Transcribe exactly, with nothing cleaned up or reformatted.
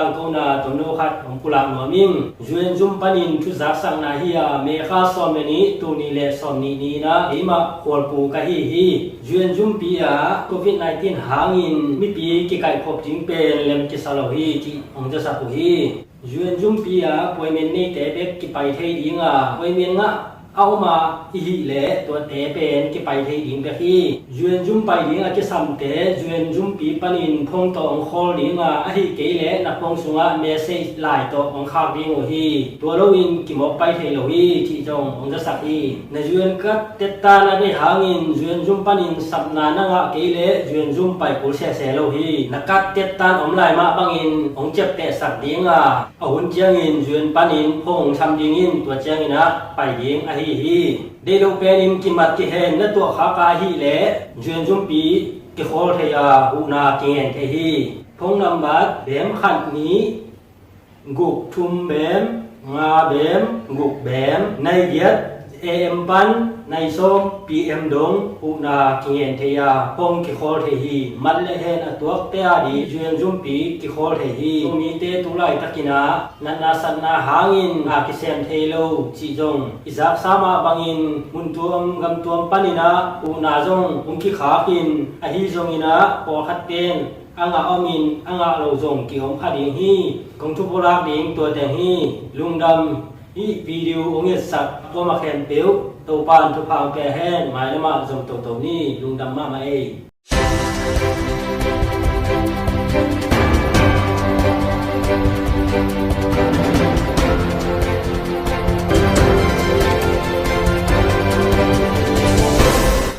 Tangkona tomno khat hong pulak nuam ing. U N Zum panin thuzaksakna hi a, May kha sawm le nih, tul nih le sawm nih ni-in ah keimah khualpu ka hi hi. U N Zumpi ah covid nineteen hangin mipi kikaihkhop ding pen lem kisa lo hi cih hong zasak uh hi. U N Zumpi ah appointment neite bek kipai thei ding a, appointment ngah a om a i hih leh tuate pen kipai thei ding bek hi. U N Zum pai ding a kisamte U N Zumpi panin phone tawh hong call ding a, ahih kei leh na phone sungah message, Line tawh hong khak ding uh hi. Tua loin kimawk pai thei lo hi cih zong hong zasak hi. Na U N card tettan a deih hangin U N Zum panin sapna na ngah kei leh U N Zum pai kul sese lo hi. Na card tettan om lai mah bangin hong ciaptehsak ding a, a hun ciangin U N panin phone hong sam ding in, tua ciangin ah pai ding ahi hi. Deih loh penin kimat kihen na tuahkhak a ahih leh U N Zumpi kikhawl thei a, huhna kingen thei hi. Phone number: bem khat nih, guk thum bem, nga bem, guk bem, nai giat A M pan nai sawm P M dong huhna kingen thei a, phone kikhawl thei hi. Mat le hen a tuakte a ding U N Zumpi kikhawl thei hi. Zomite tu laitakin ah natna satna hangin a kisem thei lo cih zong i zaksa mah bangin mun tuam gam tuam panin ah huhna zong hong kikhakin, ahi zongin ah pawlkhat pen a ngah omin a ngah lo zong ki-om kha ding hi. Kong thupulak ding tua teng hi. Lungdam. Hih video hong etsak tua mah khempeuh Topa'n thupha hong pia hen. Mailam ah zong toto ni. Lungdam mahmah ei.